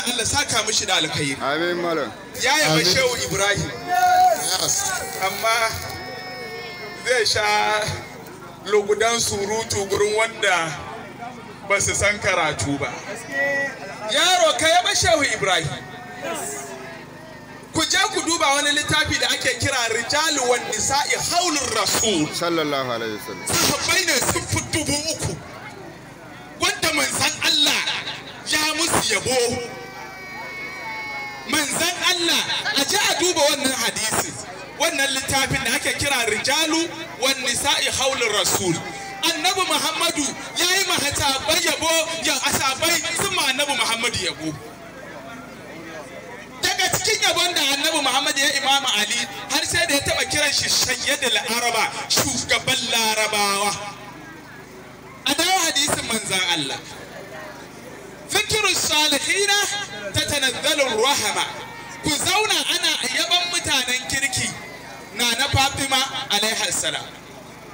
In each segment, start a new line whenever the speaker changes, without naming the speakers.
Allah saka mishi da alkhairi.
Amin malam.
Ya yaba Shehu Ibrahim. Amma zai sha lugudan surutu gurin wanda ba su san karatu ba. Yaro ka yaba Shehu Ibrahim. Ku je ku duba wani littafi da ake kira Rijalu wan Nisa'i Haulur Rasul.
Sallallahu alaihi wasallam.
Sahabbai ne sun fi 3000 wanda manzan Allah ya musu yabo. Manzan Allah, a je a duba wannan hadisi, wannan littafin da ake kira Rijalu wan Nisa'i Haulur Rasul. Annabi Muhammadu ya yi mahasabai yabo, ya asabai sun ma Annabi Muhammadu yabo. Daga cikin yabon da Annabi Muhammad ya Imam Ali, har sai da ya taba kiran shi Sayyidul Araba, shugaban Larabawa. A dawo hadisin manzan Allah. Zikiru salihina tatanazzalu rahama. Ku zauna ana yaban mutanen kirki. Na na Fatima alaiha salam.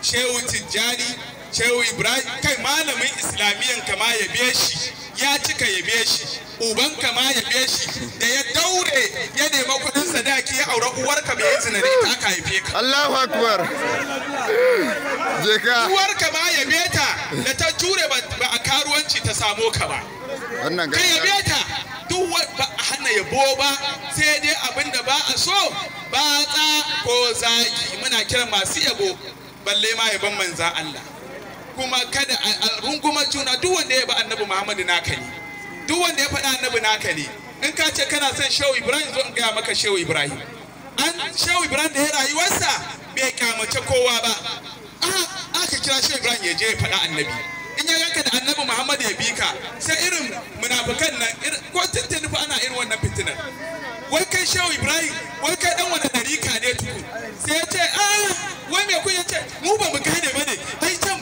Shehu Tijjani, Shehu Ibrahim, kai malamin Islamiyan kama yabe shi, ya cika yabe shi, uban kama yabe shi, da ya daure ya nema kudin sadaki ya aure uwarka bai yi zina da ita aka haife ka.
Allahu Akbar. Je ka.
Uwarka ma yabe ta da ta jure ba a karuwanci ta samo ka ba.
Wannan
Ka yabe ta duk ba a hana yabo ba, sai dai abin da ba a so batsa ko zagi. Muna kiran masu yabo balle ma yaban manzan Allah. Kuma kada a rungumar juna, duk wanda ya ba Annabi Muhammadu naka ne, duk wanda ya faɗa Annabi naka ne. In ka ce kana son Shehu Ibrahim, zo in gaya maka Shehu Ibrahim. An Shehu Ibrahim da ya rayuwarsa bai kyamace kowa ba. Aka kira Shehu Ibrahim ya je ya faɗa Annabi. In ya ganka da Annabi Muhammadu ya bi ka, sai irin munafukan nan, ko tuntuni fa ana irin wannan fitinar. Wai kai Shehu Ibrahim, wai kai dan wani ɗarika ne tukun. Sai ya ce, wai me kun ya ce, mu ba mu gane ba ne, ai can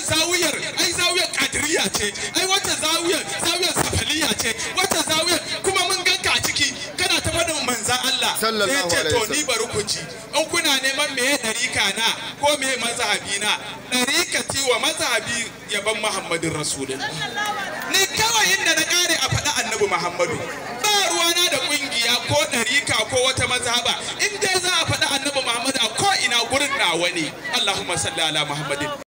zawiyar, ai zawiyar Kadiriya ce, ai wata zawiyar, zawiyar Safaliya ce, wata zawiyar, kuma mun ganka a ciki, kana ta faɗin manzan Allah. Sai ya ce, to ni bari ku ji, in kuna neman meye ɗarika na ko meye mazhabi na, ɗarika ti wa mazhabi yaban Muhammadin Rasulullah. Ni kawai inda na ƙare a faɗa Annabi Muhammadu. Ba ruwana da ƙungiya ko ɗarika ko wata mazhaba, in dai za a faɗi Annabi Muhammadu a ko ina gurin nawa ne. Allahumma salli ala Muhammadin.